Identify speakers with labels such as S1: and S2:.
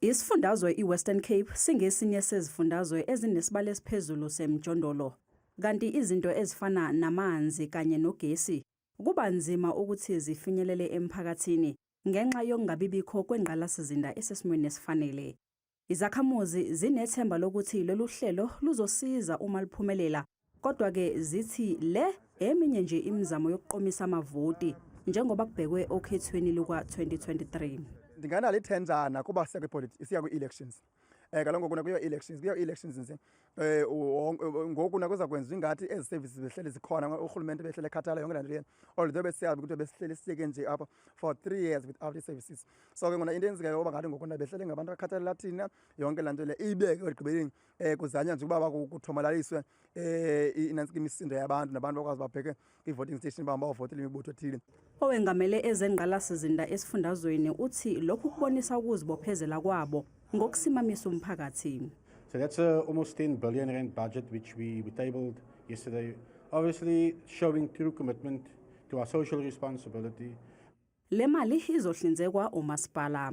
S1: Isifundazwe iWestern Cape singesinye sezifundazwe ezinesibalo esiphezulu semjondolo, kanti izinto ezifana namanzi kanye nogesi kuba nzima ukuthi zifinyelele emphakathini ngenxa yokungabibikho kwengqalasizinda esesimweni esifanele. Izakhamuzi zinethemba lokuthi lolu hlelo luzosiza uma luphumelela, kodwa-ke zithi le eminye nje imizamo yokuqomisa amavoti njengoba kubhekwe okhethweni luka-2023.
S2: Ndinganalo ithenjana kuba siya kwipolitiki, siya kwii-elections. Kaloku ngoku nakuyo elections, kuyo elections nje ngoku nakuza kwenziwa ingathi ezi services behleli zikhona, urhulumente behlele ekhathala yonke laa nto leyana, although besiyazi ukuthi besihleli siyeke nje apha for 3 years without ii-services. So ke ngona into eyenzekayo uba ngathi ngoku behlele ngabantu abakhathalela thina yonke laa nto le, ibe ke ekugqibeleni kuzanywa nje ukuba kuthomalaliswe inantsika imisindo yabantu, nabantu bakwazi babheke kwi-voting station bawavotele imibutho ethile.
S1: Owengamele ezengqalasizinda esifundazweni uthi lokhu kubonisa ukuzibophezela kwabo ngokusimamisa umphakathi.
S3: So that's a almost 10 billion rand budget which we tabled yesterday. Obviously showing true commitment to our social responsibility.
S1: Le mali izohlinzekwa umasipala.